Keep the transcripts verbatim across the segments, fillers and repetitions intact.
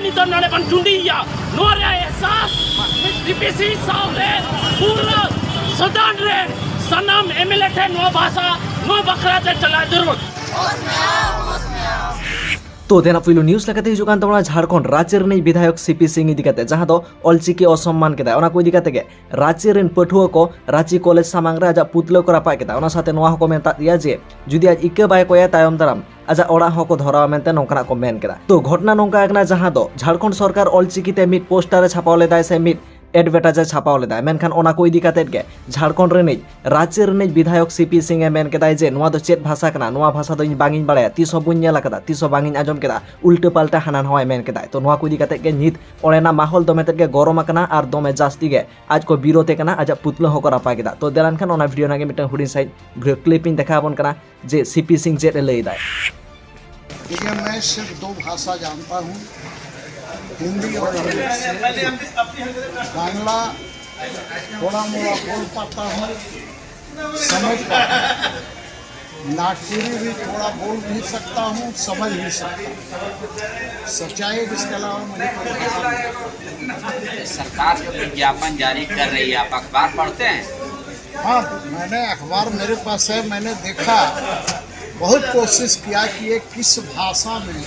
ᱱᱤᱛᱚᱜ ᱱᱚᱰᱮ ᱵᱚᱱ ᱡᱩᱸᱰᱤᱭᱮᱭᱟ᱾ ᱱᱚᱣᱟ ᱨᱮᱭᱟᱜ ᱮᱦᱥᱟᱥ ᱰᱤᱯᱤᱥᱤ ᱥᱟᱶᱛᱮ ᱯᱩᱨᱟᱹ ᱥᱚᱫᱚᱱ ᱨᱮ ᱥᱟᱱᱟᱢ ᱮᱢᱮᱞᱮ ᱴᱷᱮᱱ ᱱᱚᱣᱟ ᱵᱷᱟᱥᱟ, ᱱᱚᱣᱟ ᱵᱟᱠᱷᱨᱟ ᱛᱮ ᱪᱟᱞᱟᱣ ᱡᱟᱹᱨᱩᱲ᱾ ᱛᱚ, ᱛᱮᱦᱮᱧᱟᱜ ᱯᱩᱭᱞᱩ ᱱᱤᱭᱩᱡᱽ ᱞᱮᱠᱟᱛᱮ ᱦᱤᱡᱩᱜ ᱠᱟᱱ ᱛᱟᱵᱚᱱᱟ ᱡᱷᱟᱲᱠᱷᱚᱸᱰ ᱨᱟᱸᱪᱤ ᱨᱤᱱᱤᱡ ᱵᱤᱫᱷᱟᱭᱚᱠ ᱥᱤ ᱯᱤ ᱥᱤᱝ ᱤᱫᱤ ᱠᱟᱛᱮ, ᱡᱟᱦᱟᱸ ᱫᱚ ᱚᱞᱪᱤᱠᱤ ᱚᱥᱚᱢᱢᱟᱱ ᱠᱮᱫᱟᱭ, ᱚᱱᱟ ᱠᱚ ᱤᱫᱤ ᱠᱟᱛᱮ ᱜᱮ ᱨᱟᱸᱪᱤ ᱨᱮᱱ ᱯᱟᱹᱴᱷᱩᱣᱟᱹ ᱠᱚ ᱨᱟᱸᱪᱤ ᱠᱚᱞᱮᱡᱽ ᱥᱟᱢᱟᱝ ᱨᱮ ᱟᱡᱟᱜ ᱯᱩᱛᱞᱟᱹ ᱠᱚ ᱨᱟᱯᱟᱜ ᱠᱮᱫᱟ᱾ ᱚᱱᱟ ᱥᱟᱶᱛᱮ ᱱᱚᱣᱟ ᱦᱚᱸᱠᱚ ᱢᱮᱛᱟᱜ ᱫᱮᱭᱟ ᱡᱮ ᱡᱩᱫᱤ ᱟᱡ ᱤᱠᱟᱹ ᱵᱟᱭ ᱠᱚᱭᱟ, ᱛᱟᱭᱚᱢ ᱫᱟᱨᱟᱢ ᱟᱡᱟᱜ ᱚᱲᱟᱜ ᱦᱚᱸᱠᱚ ᱫᱷᱚᱨᱟᱣᱟ ᱢᱮᱱᱛᱮ ᱱᱚᱝᱠᱟᱱᱟᱜ ᱠᱚ ᱢᱮᱱ ᱠᱮᱫᱟ᱾ ᱛᱚ, ᱜᱷᱚᱴᱱᱟ ᱱᱚᱝᱠᱟ ᱠᱟᱱᱟ, ᱡᱟᱦᱟᱸ ᱫᱚ ᱡᱷᱟᱲᱠᱷᱚᱸᱰ ᱥᱚᱨᱠᱟᱨ ᱚᱞᱪᱤᱠᱤ ᱛᱮ ᱢᱤᱫ ᱯᱳᱥᱴᱟᱨ ᱮ ᱪᱷᱟᱯᱟᱣ ᱞᱮᱫᱟᱭ ᱥᱮ ᱢᱤᱫ ᱮᱰᱵᱷᱮᱴᱟᱡᱽ ᱮ ᱪᱷᱟᱯᱟᱣ ᱞᱮᱫᱟᱭ, ᱢᱮᱱᱠᱷᱟᱱ ᱚᱱᱟ ᱠᱚ ᱤᱫᱤ ᱠᱟᱛᱮᱫ ᱜᱮ ᱡᱷᱟᱲᱠᱷᱚᱸᱰ ᱨᱤᱱᱤᱡ ᱨᱟᱸᱪᱤ ᱨᱤᱱᱤᱡ ᱵᱤᱫᱷᱟᱭᱚᱠ ᱥᱤ ᱯᱤ ᱥᱤᱝ ᱮ ᱢᱮᱱ ᱠᱮᱫᱟᱭ ᱡᱮ ᱱᱚᱣᱟ ᱫᱚ ᱪᱮᱫ ᱵᱷᱟᱥᱟ ᱠᱟᱱᱟ? ᱱᱚᱣᱟ ᱵᱷᱟᱥᱟ ᱫᱚ ᱤᱧ ᱵᱟᱝ ᱤᱧ ᱵᱟᱲᱟᱭᱟ, ᱛᱤᱥ ᱦᱚᱸ ᱵᱟᱹᱧ ᱧᱮᱞ ᱟᱠᱟᱫᱟ, ᱛᱤᱥ ᱦᱚᱸ ᱵᱟᱝ ᱤᱧ ᱟᱸᱡᱚᱢ ᱠᱮᱫᱟ, ᱩᱞᱴᱟᱹ ᱯᱟᱞᱴᱟ ᱦᱟᱱᱟ ᱱᱟᱣᱟᱭ ᱢᱮᱱ ᱠᱮᱫᱟᱭ᱾ ᱛᱚ, ᱱᱚᱣᱟ ᱠᱚ ᱤᱫᱤ ᱠᱟᱛᱮᱫ ᱜᱮ ᱱᱤᱛ ᱚᱸᱰᱮᱱᱟᱜ ᱢᱟᱦᱚᱞ ᱫᱚᱢᱮ ᱛᱮᱫ ᱜᱮ ᱜᱚᱨᱚᱢ ᱟᱠᱟᱱᱟ ᱟᱨ ᱫᱚᱢᱮ ᱡᱟᱹᱥᱛᱤ ᱜᱮ ᱟᱡ ᱠᱚ ᱵᱤᱨᱳᱫᱷ ᱮ ᱠᱟᱱᱟ, ᱟᱡᱟᱜ ᱯᱩᱛᱞᱟᱹ ᱦᱚᱸᱠᱚ ᱨᱟᱯᱟᱜ ᱠᱮᱫᱟ᱾ ᱛᱚ, ᱫᱮᱞᱟᱱ ᱠᱷᱟᱱ ᱚᱱᱟ ᱵᱷᱤᱰᱤᱭᱳ ᱨᱮᱱᱟᱜ ᱜᱮ ᱢᱤᱫᱴᱟᱝ ᱦᱩᱰᱤᱧ ᱥᱟᱺᱦᱤᱡ ᱵᱷᱤᱰᱤᱭᱳ ᱠᱞᱤᱯ ᱤᱧ ᱫᱮᱠᱷᱟᱣ ᱟᱵᱚᱱ ᱠᱟᱱᱟ ᱡᱮ ᱥᱤ ᱯᱤ ᱥᱤᱝ ᱪᱮᱫ ᱮ ᱞᱟᱹᱭ ᱮᱫᱟᱭ᱾ देखिए, मैं सिर्फ दो भाषा जानता हूँ, हिंदी और इंग्लिश। बांग्ला थोड़ा मोड़ा बोल पाता हूँ, समझ पाता हूँ। नागपुरी भी थोड़ा बोल भी सकता हूँ, समझ भी सकता हूँ। सच्चाई है, इसके अलावा मुझे कोई भाषा नहीं। सरकार जो विज्ञापन जारी कर रही है, आप अखबार पढ़ते हैं? हाँ, मैंने अखबार मेरे पास है, मैंने देखा, बहुत कोशिश किया कि ये किस भाषा में,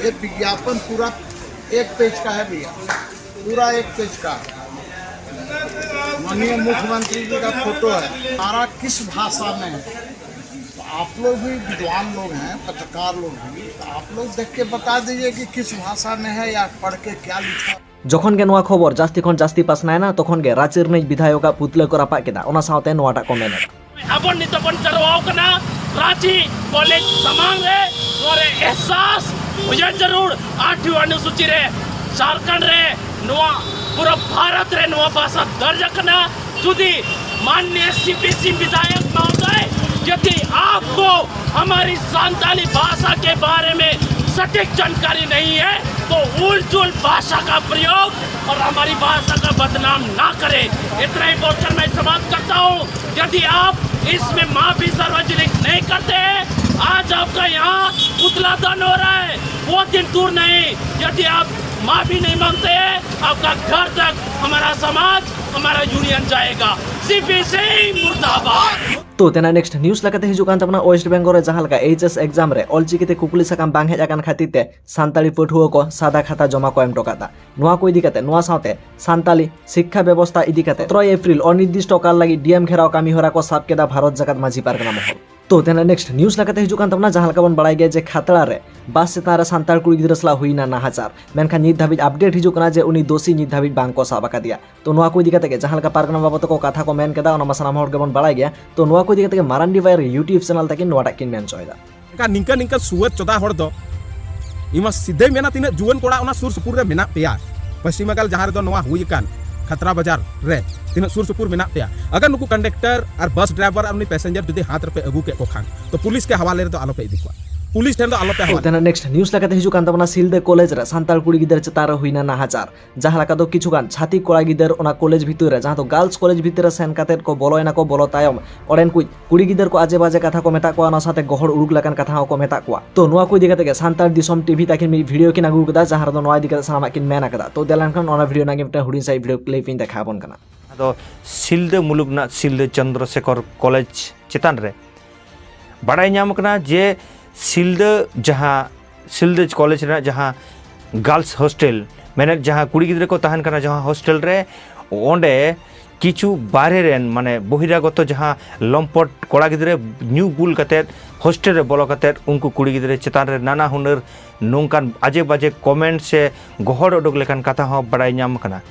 ये विज्ञापन पूरा एक पेज का है भैया, पूरा एक पेज का। माननीय मुख्यमंत्री जी का फोटो है, सारा किस भाषा में है? तो आप लोग भी विद्वान लोग हैं, पत्रकार लोग भी, तो आप लोग देख के बता दीजिए कि किस भाषा में है या पढ़ के क्या लिखा। ᱡᱚᱠᱷᱚᱱ ᱜᱮ ᱱᱚᱣᱟ ᱠᱷᱚᱵᱚᱨ ᱡᱟᱹᱥᱛᱤ ᱠᱷᱚᱱ ᱡᱟᱹᱥᱛᱤ ᱯᱟᱥᱱᱟᱣ ᱮᱱᱟ, ᱛᱚᱠᱷᱚᱱ ᱜᱮ ᱨᱟᱸᱪᱤ ᱨᱤᱱᱤᱡ ᱵᱤᱫᱷᱟᱭᱚᱠᱟᱜ ᱯᱩᱛᱞᱟᱹ ᱠᱚ ᱨᱟᱯᱟᱜ ᱠᱮᱫᱟ᱾ ᱚᱱᱟ ᱥᱟᱶᱛᱮ ᱱᱚᱣᱟᱴᱟᱜ ᱠᱚ ᱢᱮᱱ ᱮᱫᱟ᱾ ᱟᱵᱚ ᱱᱤᱛᱚᱜ ᱵᱚᱱ ᱡᱟᱨᱣᱟ ᱟᱠᱟᱱᱟ ᱨᱟᱸᱪᱤ ᱠᱚᱞᱮᱡᱽ ᱥᱟᱢᱟᱝ ᱨᱮ᱾ ᱱᱚᱣᱟ ᱨᱮ ᱮᱦᱥᱟᱥ ᱦᱩᱭᱮᱱ ᱡᱟᱹᱨᱩᱲ᱾ ᱟᱴᱷᱣᱤ ᱚᱱᱩᱥᱩᱪᱤ ᱨᱮ ᱡᱷᱟᱨᱠᱷᱚᱸᱰ ᱨᱮ, ᱱᱚᱣᱟ ᱯᱩᱨᱟᱹ ᱵᱷᱟᱨᱚᱛ ᱨᱮ ᱱᱚᱣᱟ ᱵᱷᱟᱥᱟ ᱫᱚᱨᱡᱽ ᱟᱠᱟᱱᱟ᱾ ᱡᱩᱫᱤ ᱢᱟᱱᱱᱤᱭ ᱥᱤ ᱯᱤ ᱥᱤᱝ ᱵᱤᱫᱷᱟᱭᱚᱠ ᱢᱚᱦᱳᱫᱚᱭ, ᱡᱩᱫᱤ ᱟᱯᱠᱳ ᱦᱟᱢᱟᱨᱤ ᱥᱟᱱᱛᱟᱞᱤ ᱵᱷᱟᱥᱟ ᱠᱮ ᱵᱟᱨᱮ ᱢᱮ ᱥᱚᱴᱷᱤᱠ ᱡᱟᱱᱠᱟᱨᱤ ᱱᱟᱦᱤ ᱦᱮ, ᱛᱚ ᱩᱞ ᱡᱩᱞ ᱵᱷᱟᱥᱟ ᱠᱟ ᱯᱨᱚᱭᱳᱜᱽ ᱚᱨ ᱦᱟᱢᱟᱨᱤ ᱵᱷᱟᱥᱟ ᱠᱟ ᱵᱟᱫᱱᱟᱢ ᱱᱟ ᱠᱟᱨᱮ᱾ ᱤᱛᱱᱟ ᱦᱤ ᱵᱚᱞᱠᱟᱨ ᱢᱮ ᱥᱟᱢᱟᱯᱛ ᱠᱟᱨᱛᱟ ᱦᱩᱸ। यदि आप इसमें माफी सार्वजनिक नहीं करते हैं, आज आपका यहाँ पुतला दहन हो रहा है, वो दिन दूर नहीं। यदि आप माफी नहीं मांगते हैं, आपका घर तक हमारा समाज, हमारा यूनियन जाएगा। सीपी सिंह मुर्दाबाद। ᱛᱚ ᱛᱮᱱᱟᱜ next news ᱞᱮᱠᱟᱛᱮ ᱦᱤᱡᱩᱜ ᱠᱟᱱ ᱛᱟᱵᱚᱱᱟ ᱳᱭᱮᱥᱴ ᱵᱮᱝᱜᱚᱞ ᱨᱮ ᱡᱟᱦᱟᱸ ᱞᱮᱠᱟ ᱮᱭᱤᱪ ᱮᱥ exam ᱨᱮ ᱚᱞᱪᱤᱠᱤ ᱛᱮ ᱠᱩᱠᱞᱤ ᱥᱟᱠᱟᱢ ᱵᱟᱝ ᱦᱮᱡ ᱟᱠᱟᱱ ᱠᱷᱟᱹᱛᱤᱨ ᱛᱮ ᱥᱟᱱᱛᱟᱲᱤ ᱯᱟᱹᱴᱷᱩᱣᱟᱹ ᱠᱚ ᱥᱟᱫᱟ ᱠᱷᱟᱛᱟ ᱡᱚᱢᱟ ᱠᱚ ᱮᱢ ᱦᱚᱴᱚ ᱠᱟᱫᱟ᱾ ᱱᱚᱣᱟ ᱠᱚ ᱤᱫᱤ ᱠᱟᱛᱮ, ᱱᱚᱣᱟ ᱥᱟᱶᱛᱮ ᱥᱟᱱᱛᱟᱞᱤ ᱥᱤᱠᱠᱷᱟ ᱵᱮᱵᱚᱥᱛᱷᱟ ᱤᱫᱤ ᱠᱟᱛᱮ ᱥᱚᱛᱨᱚᱭ ᱮᱯᱨᱤᱞ ᱚᱱᱤᱨᱫᱤᱥᱴᱚ ᱠᱟᱞ ᱞᱟᱹᱜᱤᱫ ᱰᱤ ᱮᱢ ᱜᱷᱮᱨᱟᱣ ᱠᱟᱹᱢᱤ ᱦᱚᱨᱟ ᱠᱚ ᱥᱟᱵ ᱠᱮᱫᱟ ᱵᱷᱟᱨᱚᱛ ᱡᱟᱠᱟᱛ ᱢᱟᱹᱡᱷᱤ ᱯᱟᱨᱜᱟᱱᱟ ᱢᱚᱦᱚᱞ᱾ ᱛᱚ ᱛᱮᱱᱟᱜ next news ᱞᱮᱠᱟᱛᱮ ᱦᱤᱡᱩᱜ ᱠᱟᱱ ᱛᱟᱵᱚᱱᱟ, ᱡᱟᱦᱟᱸ ᱞᱮᱠᱟ ᱵᱚᱱ ᱵᱟᱲᱟᱭ ᱜᱮᱭᱟ ᱡᱮ ᱠᱷᱟᱛᱲᱟ ᱨᱮ ᱵᱟᱥ ᱪᱮᱛᱟᱱ ᱨᱮ ᱥᱟᱱᱛᱟᱲ ᱠᱩᱲᱤ ᱜᱤᱫᱽᱨᱟᱹ ᱥᱟᱞᱟᱜ ᱦᱩᱭᱱᱟ ᱱᱟᱦᱟᱪᱟᱨ, ᱢᱮᱱᱠᱷᱟᱱ ᱱᱤᱛ ᱫᱷᱟᱹᱵᱤᱡ update ᱦᱤᱡᱩᱜ ᱠᱟᱱᱟ ᱡᱮ ᱩᱱᱤ ᱫᱳᱥᱤ ᱱᱤᱛ ᱫᱷᱟᱹᱵᱤᱡ ᱵᱟᱝ ᱠᱚ ᱥᱟᱵ ᱟᱠᱟᱫᱮᱭᱟ᱾ ᱛᱚ ᱱᱚᱣᱟ ᱠᱚ ᱤᱫᱤ ᱠᱟᱛᱮ ᱜᱮ ᱡᱟᱦᱟᱸ ᱞᱮᱠᱟ ᱯᱟᱨᱜᱟᱱᱟ ᱵᱟᱵᱟ ᱛᱟᱠᱚ ᱠᱟᱛᱷᱟ ᱠᱚ ᱢᱮᱱ ᱠᱮᱫᱟ, ᱚᱱᱟ ᱢᱟ ᱥᱟᱱᱟᱢ ᱦᱚᱲ ᱜᱮᱵᱚᱱ ᱵᱟᱲᱟᱭ ᱜᱮᱭᱟ᱾ ᱛᱚ ᱱᱚᱣᱟ ᱠᱚ ᱤᱫᱤ ᱠᱟᱛᱮ ᱜᱮ ᱢᱟᱨᱟᱱᱰᱤ ᱵᱟᱭᱟᱨ YouTube channel ᱛᱟᱹᱠᱤᱱ ᱱᱚᱣᱟᱴᱟᱜ ᱠᱤᱱ ᱢᱮᱱ ᱦᱚᱪᱚᱭᱮᱫᱟ᱾ ᱮᱱᱠᱷᱟᱱ ᱱᱤᱝᱠᱟᱹ ᱱᱤᱝᱠᱟᱹ ᱥᱩᱣᱟᱹᱫ ᱪᱚᱫᱟ ᱦᱚᱲ ᱫᱚ ᱤᱧ ᱢᱟ ᱥᱤᱫᱷᱟᱹᱭ ᱢᱮᱱᱟ, ᱛᱤᱱᱟᱹᱜ ᱡᱩᱣᱟᱹᱱ ᱠᱚᱲᱟ ᱚᱱᱟ ᱥᱩᱨ ᱥᱩᱯᱩᱨ ᱨᱮ ᱢᱮᱱᱟᱜ ᱯᱮᱭᱟ, ᱯᱚᱥᱪᱤᱢ ᱵᱟᱝᱜᱟᱞ ᱡᱟᱦᱟᱸ ᱨᱮᱫᱚ ᱱᱚᱣᱟ ᱦᱩᱭ ᱟᱠᱟᱱ ᱠᱷᱟᱛᱲᱟ ᱵᱟᱡᱟᱨ ᱨᱮ ᱛᱤᱱᱟᱹᱜ ᱥᱩᱨ ᱥᱩᱯᱩᱨ ᱢᱮᱱᱟᱜ ᱯᱮᱭᱟ, ᱟᱜᱟᱨ ᱱᱩᱠᱩ ᱠᱚᱱᱰᱟᱠᱴᱟᱨ ᱟᱨ ᱵᱟᱥ ᱰᱨᱟᱭᱵᱷᱟᱨ ᱟᱨ ᱩᱱᱤ ᱯᱮᱥᱮᱧᱡᱟᱨ ᱡᱩᱫᱤ ᱦᱟᱛ ᱨᱮᱯᱮ ᱟᱹᱜᱩ ᱠᱮᱫ ᱠᱚ ᱠᱷᱟᱱ ᱛᱚ ᱯᱩᱞᱤᱥ ᱠᱮ ᱦᱟᱣᱟᱞᱮ ᱨᱮᱫᱚ ᱟᱞᱚᱯᱮ ᱤᱫᱤ ᱠᱚᱣᱟ, ᱯᱩᱞᱤᱥ ᱴᱷᱮᱱ ᱫᱚ ᱟᱞᱚᱯᱮ ᱦᱟᱣᱟᱞ᱾ ᱛᱮᱱᱟᱜ next news ᱞᱮᱠᱟᱛᱮ ᱦᱤᱡᱩᱜ ᱠᱟᱱ ᱛᱟᱵᱚᱱᱟ ᱥᱤᱞᱫᱟᱹ ᱠᱚᱞᱮᱡᱽ ᱨᱮ ᱥᱟᱱᱛᱟᱲ ᱠᱩᱲᱤ ᱜᱤᱫᱟᱹᱨ ᱪᱮᱛᱟᱱ ᱨᱮ ᱦᱩᱭᱱᱟ ᱱᱟᱦᱟᱪᱟᱨ, ᱡᱟᱦᱟᱸ ᱞᱮᱠᱟ ᱫᱚ ᱠᱤᱪᱷᱩ ᱜᱟᱱ ᱪᱷᱟᱹᱛᱤᱠ ᱠᱚᱲᱟ ᱜᱤᱫᱟᱹᱨ ᱚᱱᱟ ᱠᱚᱞᱮᱡᱽ ᱵᱷᱤᱛᱤᱨ ᱨᱮ, ᱡᱟᱦᱟᱸ ᱫᱚ girls ᱠᱚᱞᱮᱡᱽ ᱵᱷᱤᱛᱤᱨ ᱨᱮ ᱥᱮᱱ ᱠᱟᱛᱮᱫ ᱠᱚ ᱵᱚᱞᱚᱭᱮᱱᱟ ᱠᱚ, ᱵᱚᱞᱚ ᱛᱟᱭᱚᱢ ᱚᱸᱰᱮᱱ ᱠᱩᱡ ᱠᱩᱲᱤ ᱜᱤᱫᱟᱹᱨ ᱠᱚ ᱟᱡᱮ ᱵᱟᱡᱮ ᱠᱟᱛᱷᱟ ᱠᱚ ᱢᱮᱛᱟᱜ ᱠᱚᱣᱟ, ᱚᱱᱟ ᱥᱟᱶᱛᱮ ᱜᱚᱦᱚᱲ ᱩᱰᱩᱠ ᱞᱮᱠᱟᱱ ᱠᱟᱛᱷᱟ ᱦᱚᱸᱠᱚ ᱢᱮᱛᱟᱜ ᱠᱚᱣᱟ᱾ ᱛᱚ ᱱᱚᱣᱟ ᱠᱚ ᱤᱫᱤ ᱠᱟᱛᱮ ᱜᱮ ᱥᱟᱱᱛᱟᱲ ᱫᱤᱥᱚᱢ ᱴᱤᱵᱷᱤ ᱛᱟᱹᱠᱤᱱ ᱢᱤᱫ ᱵᱷᱤᱰᱤᱭᱳ ᱠᱤᱱ ᱟᱹᱜᱩ ᱠᱟᱫᱟ, ᱡᱟᱦᱟᱸ ᱨᱮᱫᱚ ᱱᱚᱣᱟ ᱤᱫᱤ ᱠᱟᱛᱮ ᱥᱟᱱᱟᱢᱟᱜ ᱠᱤᱱ ᱢᱮᱱ ᱟᱠᱟᱫᱟ᱾ ᱛᱚ ᱫᱮᱞᱟ ᱮᱱᱠᱷᱟᱱ ᱚᱱᱟ ᱵᱷᱤᱰᱤᱭᱳ ᱨᱮᱱᱟᱜ ᱜᱮ ᱢᱤᱫᱴᱟᱝ ᱦᱩᱰᱤᱧ ᱥᱟᱺᱦᱤᱡ ᱵᱷᱤᱰᱤᱭᱳ ᱠᱞᱤᱯ ᱤᱧ ᱫᱮᱠᱷᱟᱣ ᱟᱵᱚᱱ ᱠᱟᱱᱟ᱾ ᱟᱫᱚ ᱥᱤᱞᱫᱟᱹ ᱢᱩᱞᱩᱠ ᱨᱮᱱᱟᱜ ᱥᱤᱞᱫᱟᱹ ᱪᱚᱱᱫᱨᱚᱥᱮᱠᱷᱚᱨ ᱠᱚᱞᱮᱡᱽ ᱪᱮᱛᱟᱱ ᱨᱮ ᱵᱟᱰᱟᱭ ᱧᱟᱢ ᱠᱟᱱᱟ ᱡᱮ ᱥᱤᱞᱫᱟᱹ ᱡᱟᱦᱟᱸ ᱥᱤᱞᱫᱟᱹ ᱠᱚᱞᱮᱡᱽ ᱨᱮᱱᱟᱜ ᱡᱟᱦᱟᱸ girls hostel, ᱢᱮᱱᱮᱫ ᱡᱟᱦᱟᱸ ᱠᱩᱲᱤ ᱜᱤᱫᱽᱨᱟᱹ ᱠᱚ ᱛᱟᱦᱮᱱ ᱠᱟᱱᱟ ᱡᱟᱦᱟᱸ hostel ᱨᱮ, ᱚᱸᱰᱮ ᱠᱤᱪᱷᱩ ᱵᱟᱦᱨᱮ ᱨᱮᱱ ᱢᱟᱱᱮ ᱵᱚᱦᱤᱨᱟᱜᱚᱛᱚ ᱡᱟᱦᱟᱸ ᱞᱚᱢᱯᱚᱴ ᱠᱚᱲᱟ ᱜᱤᱫᱽᱨᱟᱹ ᱧᱩ ᱵᱩᱞ ᱠᱟᱛᱮᱫ hostel ᱨᱮ ᱵᱚᱞᱚ ᱠᱟᱛᱮᱫ ᱩᱱᱠᱩ ᱠᱩᱲᱤ ᱜᱤᱫᱽᱨᱟᱹ ᱪᱮᱛᱟᱱ ᱨᱮ ᱱᱟᱱᱟ ᱦᱩᱱᱟᱹᱨ ᱱᱚᱝᱠᱟᱱ ᱟᱡᱮ ᱵᱟᱡᱮ comment ᱥᱮ ᱜᱚᱦᱚᱲ ᱩᱰᱩᱠ ᱞᱮᱠᱟᱱ ᱠᱟᱛᱷᱟ ᱦᱚᱸ ᱵᱟᱰᱟᱭ ᱧᱟᱢ ᱠᱟᱱᱟ᱾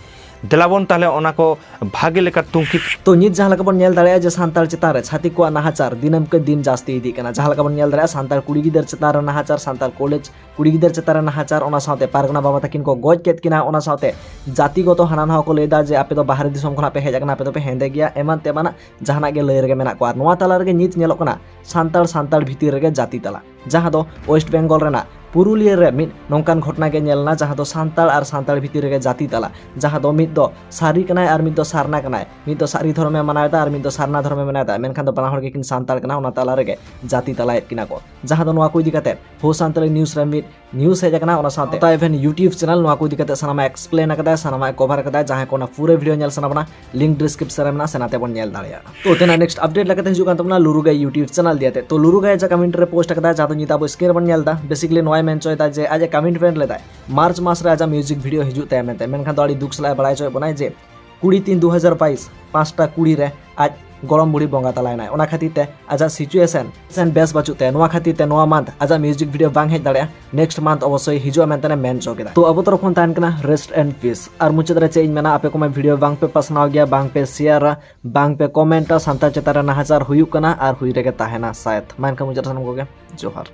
ᱫᱮᱞᱟᱵᱚᱱ ᱛᱟᱦᱞᱮ ᱚᱱᱟ ᱠᱚ ᱵᱷᱟᱜᱮ ᱞᱮᱠᱟ ᱛᱩᱝᱠᱷᱤ᱾ ᱛᱚ ᱱᱤᱛ ᱡᱟᱦᱟᱸ ᱞᱮᱠᱟ ᱵᱚᱱ ᱧᱮᱞ ᱫᱟᱲᱮᱭᱟᱜᱼᱟ ᱡᱮ ᱥᱟᱱᱛᱟᱲ ᱪᱮᱛᱟᱱ ᱨᱮ ᱪᱷᱟᱹᱛᱤᱠ ᱠᱚᱣᱟᱜ ᱱᱟᱦᱟᱪᱟᱨ ᱫᱤᱱᱟᱹᱢ ᱠᱮ ᱫᱤᱱ ᱡᱟᱹᱥᱛᱤ ᱤᱫᱤᱜ ᱠᱟᱱᱟ᱾ ᱡᱟᱦᱟᱸ ᱞᱮᱠᱟ ᱵᱚᱱ ᱧᱮᱞ ᱫᱟᱲᱮᱭᱟᱜᱼᱟ ᱥᱟᱱᱛᱟᱲ ᱠᱩᱲᱤ ᱜᱤᱫᱟᱹᱨ ᱪᱮᱛᱟᱱ ᱨᱮ ᱱᱟᱦᱟᱪᱟᱨ, ᱥᱟᱱᱛᱟᱲ ᱠᱚᱞᱮᱡᱽ ᱠᱩᱲᱤ ᱜᱤᱫᱟᱹᱨ ᱪᱮᱛᱟᱱ ᱨᱮ ᱱᱟᱦᱟᱪᱟᱨ, ᱚᱱᱟ ᱥᱟᱶᱛᱮ ᱯᱟᱨᱜᱟᱱᱟ ᱵᱟᱵᱟ ᱛᱟᱹᱠᱤᱱ ᱠᱚ ᱜᱚᱡ ᱠᱮᱫ ᱠᱤᱱᱟ, ᱚᱱᱟ ᱥᱟᱶᱛᱮ ᱡᱟᱹᱛᱤᱜᱚᱛᱚ ᱦᱟᱱᱟ ᱱᱟᱣᱟ ᱠᱚ ᱞᱟᱹᱭᱫᱟ ᱡᱮ ᱟᱯᱮ ᱫᱚ ᱵᱟᱦᱨᱮ ᱫᱤᱥᱚᱢ ᱠᱷᱚᱱᱟᱜ ᱯᱮ ᱦᱮᱡ ᱟᱠᱟᱱᱟ, ᱟᱯᱮ ᱫᱚᱯᱮ ᱦᱮᱸᱫᱮ ᱜᱮᱭᱟ, ᱮᱢᱟᱱ ᱛᱮᱢᱟᱱᱟᱜ ᱡᱟᱦᱟᱱᱟᱜ ᱜᱮ ᱞᱟᱹᱭ ᱨᱮᱜᱮ ᱢᱮᱱᱟᱜ ᱠᱚᱣᱟ᱾ ᱟᱨ ᱱᱚᱣᱟ ᱛᱟᱞᱟ ᱨᱮᱜᱮ ᱱᱤᱛ ᱧᱮᱞᱚᱜ ᱠᱟᱱᱟ ᱥᱟᱱᱛᱟᱲ ᱥᱟᱱᱛᱟᱲ ᱵᱷᱤᱛᱤᱨ ᱨᱮᱜᱮ ᱡᱟᱹᱛᱤ ᱛᱟᱞᱟ, ᱡᱟᱦᱟᱸ ᱫᱚ ᱳᱭᱮᱥᱴ ᱵᱮᱝᱜᱚᱞ ᱨᱮᱱᱟᱜ ᱯᱩᱨᱩᱞᱤᱭᱟᱹ ᱨᱮ ᱢᱤᱫ ᱱᱚᱝᱠᱟᱱ ᱜᱷᱚᱴᱚᱱᱟ ᱜᱮ ᱧᱮᱞ ᱮᱱᱟ, ᱡᱟᱦᱟᱸ ᱫᱚ ᱥᱟᱱᱛᱟᱲ ᱟᱨ ᱥᱟᱱᱛᱟᱲ ᱵᱷᱤᱛᱤᱨ ᱨᱮᱜᱮ ᱡᱟᱹᱛᱤ ᱛᱟᱞᱟ, ᱡᱟᱦᱟᱸ ᱫᱚ ᱢᱤᱫ ᱫᱚ ᱥᱟᱹᱨᱤ ᱠᱟᱱᱟᱭ ᱟᱨ ᱢᱤᱫ ᱫᱚ ᱥᱟᱨᱱᱟ ᱠᱟᱱᱟᱭ, ᱢᱤᱫ ᱫᱚ ᱥᱟᱹᱨᱤ ᱫᱷᱚᱨᱚᱢᱮ ᱢᱟᱱᱟᱣ ᱮᱫᱟ ᱟᱨ ᱢᱤᱫ ᱫᱚ ᱥᱟᱨᱱᱟ ᱫᱷᱚᱨᱚᱢᱮ ᱢᱟᱱᱟᱣ ᱮᱫᱟ, ᱢᱮᱱᱠᱷᱟᱱ ᱫᱚ ᱵᱟᱱᱟ ᱦᱚᱲ ᱜᱮᱠᱤᱱ ᱥᱟᱱᱛᱟᱲ ᱠᱟᱱᱟ, ᱚᱱᱟ ᱛᱟᱞᱟ ᱨᱮᱜᱮ ᱡᱟᱹᱛᱤ ᱛᱟᱞᱟᱭᱮᱫ ᱠᱤᱱᱟ ᱠᱚ᱾ ᱡᱟᱦᱟᱸ ᱫᱚ ᱱᱚᱣᱟ ᱠᱚ ᱤᱫᱤ ᱠᱟᱛᱮ ᱦᱳ ᱥᱟᱱᱛᱟᱲᱤ ᱱᱤᱭᱩᱡᱽ ᱨᱮ ᱢᱤᱫ ᱱᱤᱭᱩᱡᱽ ᱦᱮᱡ ᱟᱠᱟᱱᱟ, ᱚᱱᱟ ᱥᱟᱶᱛᱮ ᱥᱟᱶᱛᱟ ᱮᱵᱷᱮᱱ YouTube ᱪᱮᱱᱮᱞ ᱱᱚᱣᱟ ᱠᱚ ᱤᱫᱤ ᱠᱟᱛᱮ ᱥᱟᱱᱟᱢᱟᱜ explain ᱟᱠᱟᱫᱟᱭ, ᱥᱟᱱᱟᱢᱟᱜ cover ᱟᱠᱟᱫᱟᱭ᱾ ᱡᱟᱦᱟᱸᱭ ᱠᱚ ᱚᱱᱟ ᱯᱩᱨᱟᱹ video ᱧᱮᱞ ᱥᱟᱱᱟ ᱵᱚᱱᱟ, link description ᱨᱮ ᱢᱮᱱᱟᱜᱼᱟ, ᱥᱮ ᱱᱟᱛᱮ ᱵᱚᱱ ᱧᱮᱞ ᱫᱟᱲᱮᱭᱟᱜᱼᱟ᱾ ᱛᱚ ᱛᱮᱱᱟᱜ next update ᱞᱮᱠᱟᱛᱮ ᱦᱤᱡᱩᱜ ᱠᱟᱱ ᱛᱟᱵᱚᱱᱟ ᱞᱩᱨᱩ ᱜᱟᱭ YouTube ᱪᱮᱱᱮᱞ ᱫᱤᱭᱟᱛᱮ᱾ ᱛᱚ ᱞᱩᱨᱩ ᱜᱟᱭ ᱡᱟᱦᱟᱸ comment ᱨᱮ post ᱟᱠᱟᱫᱟᱭ, ᱡᱟᱦᱟᱸ ᱫᱚ ᱱᱤᱛ ᱟᱵᱚ screen ᱨᱮᱵᱚᱱ ᱧᱮᱞ ᱮᱫᱟ, basically ᱱᱚᱣᱟᱭ ᱢᱮᱱ ᱦᱚᱪᱚᱭᱮᱫᱟ ᱡᱮ ᱟᱡ commitment ᱞᱮᱫᱟᱭ ᱢᱟᱨᱪ ᱢᱟᱥ ᱨᱮ ᱟᱡᱟᱜ music video ᱦᱤᱡᱩᱜ ᱛᱟᱭᱟ ᱢᱮᱱᱛᱮ, ᱢᱮᱱᱠᱷᱟᱱ ᱫᱚ ᱟᱹᱰᱤ ᱫᱩᱠ ᱥᱟᱞᱟᱜ ᱮ ᱵᱟᱲᱟᱭ ᱦᱚᱪᱚᱭᱮᱫ ᱵᱚᱱᱟᱭ ᱡᱮ ᱠᱩᱲᱤ ᱛᱤᱱ ᱫᱩ ᱦᱟᱡᱟᱨ ᱵᱟᱭᱤᱥ ᱯᱟᱸᱪᱴᱟ ᱠᱩᱲᱤ ᱨᱮ ᱟᱡ ᱜᱚᱲᱚᱢ ᱵᱩᱲᱦᱤ ᱵᱚᱸᱜᱟ ᱛᱟᱞᱟᱭᱮᱱᱟᱭ᱾ ᱚᱱᱟ ᱠᱷᱟᱹᱛᱤᱨ ᱛᱮ ᱟᱡᱟᱜ situation ᱥᱮᱱ ᱵᱮᱥ ᱵᱟᱹᱪᱩᱜ ᱛᱟᱭᱟ᱾ ᱱᱚᱣᱟ ᱠᱷᱟᱹᱛᱤᱨ ᱛᱮ ᱱᱚᱣᱟ month ᱟᱡᱟᱜ music video ᱵᱟᱝ ᱦᱮᱡ ᱫᱟᱲᱮᱭᱟᱜᱼᱟ, next month ᱚᱵᱚᱥᱥᱳᱭ ᱦᱤᱡᱩᱜᱼᱟ ᱢᱮᱱᱛᱮ ᱢᱮᱱ ᱦᱚᱪᱚ ᱠᱮᱫᱟ᱾ ᱛᱚ ᱟᱵᱚ ᱛᱚᱨᱚᱯ ᱠᱷᱚᱱ ᱛᱟᱦᱮᱱ ᱠᱟᱱᱟ rest and peace᱾ ᱟᱨ ᱢᱩᱪᱟᱹᱫ ᱨᱮ ᱪᱮᱫ ᱤᱧ ᱢᱮᱱᱟ, ᱟᱯᱮ ᱠᱚᱢᱟ video ᱵᱟᱝ ᱯᱮ ᱯᱟᱥᱱᱟᱣ ᱜᱮᱭᱟ, ᱵᱟᱝ ᱯᱮ ᱥᱮᱭᱟᱨᱟ, ᱵᱟᱝ ᱯᱮ ᱠᱚᱢᱮᱱᱴᱟ, ᱥᱟᱱᱛᱟᱲ ᱪᱮᱛᱟᱱ ᱨᱮ ᱱᱟᱦᱟᱪᱟᱨ ᱦᱩᱭᱩᱜ ᱠᱟᱱᱟ ᱟᱨ ᱦᱩᱭ ᱨᱮᱜᱮ ᱛᱟᱦᱮᱱᱟ ᱥᱟᱭᱮᱫ᱾ ᱢᱟ ᱮᱱᱠᱷᱟᱱ ᱢᱩᱪᱟᱹᱫ ᱨᱮ ᱥᱟᱱᱟᱢ ᱠᱚᱜᱮ ᱡᱚᱦᱟᱨ᱾